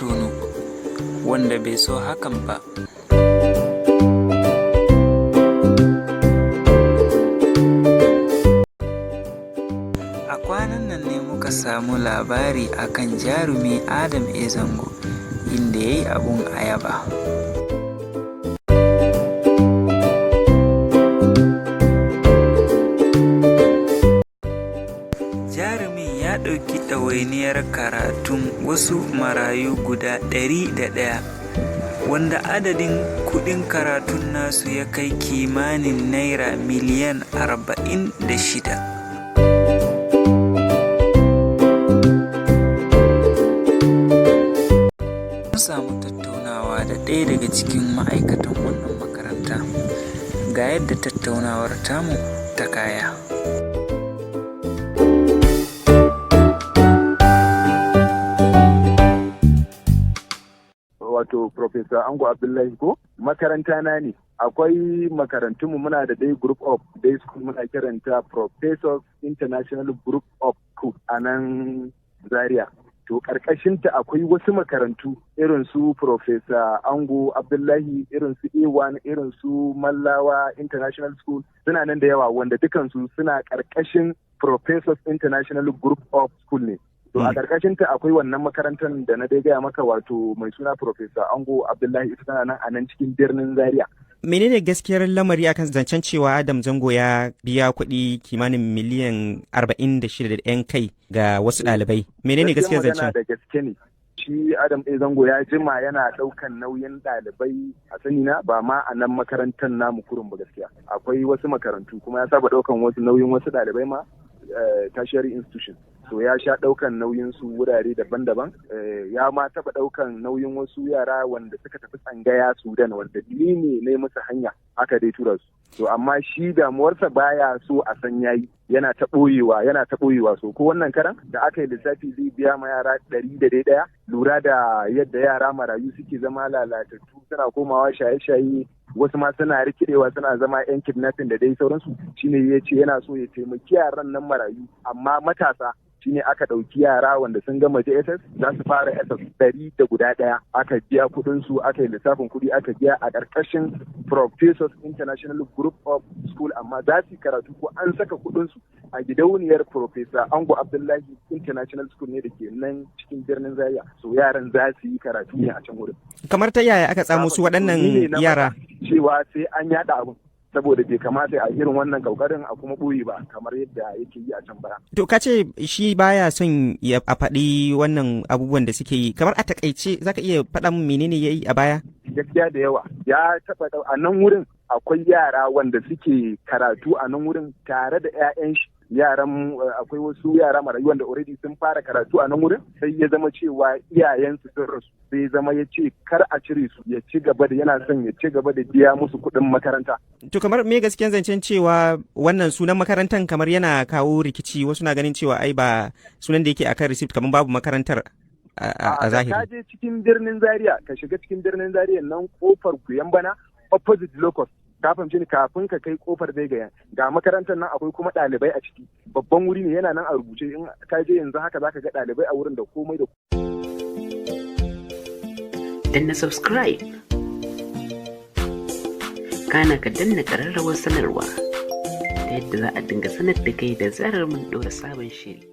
tonu, wanda bai so hakan ba. A kwanan nan ne muka samu labari akan jarumi Adam A. Zango, inda ya yi abun ayaba. Jarumin ya ɗauki ɗawainiyar karatun wasu marayu guda 101, wanda adadin kuɗin karatun nasu ya kai kimanin Naira miliyan 46. Mun samu tattaunawa da ɗaya daga cikin ma'aikatan wannan makaranta, ga yadda tattaunawar tamu ta kaya. Wato Professor Ango Abdullahi ko makaranta na ne. Akwai makarantunmu, muna da dai group of day school, muna kiranta Professors International Group of School a nan Zaria. To, karkashinta akwai wasu makarantu irin su Professor Ango Abdullahi, irin su A1, irin su Mallawa International School, suna nan da yawa, wanda dukansu suna karkashin Professors International Group of School ne. To, a karkashin ta akwai wannan makarantar da na dai gaya maka, wato mai suna Professor Ango Abdullahi, ita tana nan a nan cikin birnin Zaria. Menene gaskiyar lamari akan zancen cewa Adam Zango ya biya kuɗi kimanin miliyan 46 da 'yan kai ga wasu ɗalibai? Menene gaskiyar zancen? Da gaske ne. Shi Adam A. Zango ya jima yana ɗaukan nauyin ɗalibai a sani na, ba ma a nan makarantar namu kurun ba gaskiya. Akwai wasu makarantu kuma ya saba ɗaukan wasu nauyin wasu ɗalibai ma, tertiary institution. So ya sha ɗaukan nauyin su wurare daban-daban. Ya ma taɓa ɗaukan nauyin wasu yara wanda suka tafi tsangaya Sudan, wanda ni ne ne musu hanya aka dai tura su. To, amma shi damuwarsa baya so a san yayi, yana ta ɓoyewa, yana ta ɓoyewa. So ko wannan karan da aka yi lissafi zai biya ma yara ɗari da dai ɗaya, lura da yadda yara marayu suke zama lalatattu, suna komawa shaye-shaye, wasu ma suna rikidewa suna zama yan kidnapping da dai sauransu, shine ya ce yana so ya taimaki yaran nan marayu amma matasa. Shine aka ɗauki yara wanda sun gama JSS za su fara SS ɗari da guda ɗaya, aka biya kuɗin su, aka yi lissafin kuɗi aka biya a ƙarƙashin Professors International Group of School, amma za su yi karatu ko an saka kuɗin su a gidauniyar Professor Ango Abdullahi International School ne da ke nan cikin birnin Zaria. So yaran za su yi karatu ne a can wurin. Kamar ta yaya aka tsamo su waɗannan yara? Cewa sai an yada abin, saboda bai kamata a irin wannan kokarin a kuma ɓoye ba kamar yadda yake yi a can baya. To, ka ce shi baya son ya a faɗi wannan abubuwan da suke yi. Kamar a takaice, zaka iya faɗa min menene ya yi a baya? Gaskiya da yawa. Ya taɓa a nan wurin akwai yara wanda suke karatu a nan wurin tare da 'ya'yan shi. Yaran, akwai wasu yara marayu wanda already sun fara karatu a nan wurin, sai ya zama cewa iyayensu sun rasu, sai zama ya ce kar a cire su, ya ci gaba da, yana son ya ci gaba da biya musu kuɗin makaranta. To, kamar me gaskiyan zancen cewa wannan sunan makarantar kamar yana kawo rikici? Wasu na ganin cewa ai ba sunan da yake akan receipt, kamar babu makarantar a zahiri. Ka je cikin birnin Zaria, ka shiga cikin birnin Zaria nan kofar Kuyan Bana, opposite Locust. Ka fahimci ni? Kafin ka kai kofar dai ga makarantar nan, akwai kuma ɗalibai a ciki. Babban wuri ne, yana nan a rubuce. In ka je yanzu haka zaka ga ɗalibai a wurin da komai da Danna subscribe, kana ka danna ƙararrawar sanarwa ta yadda za a dinga sanar da kai da zarar mun ɗora sabon shiri.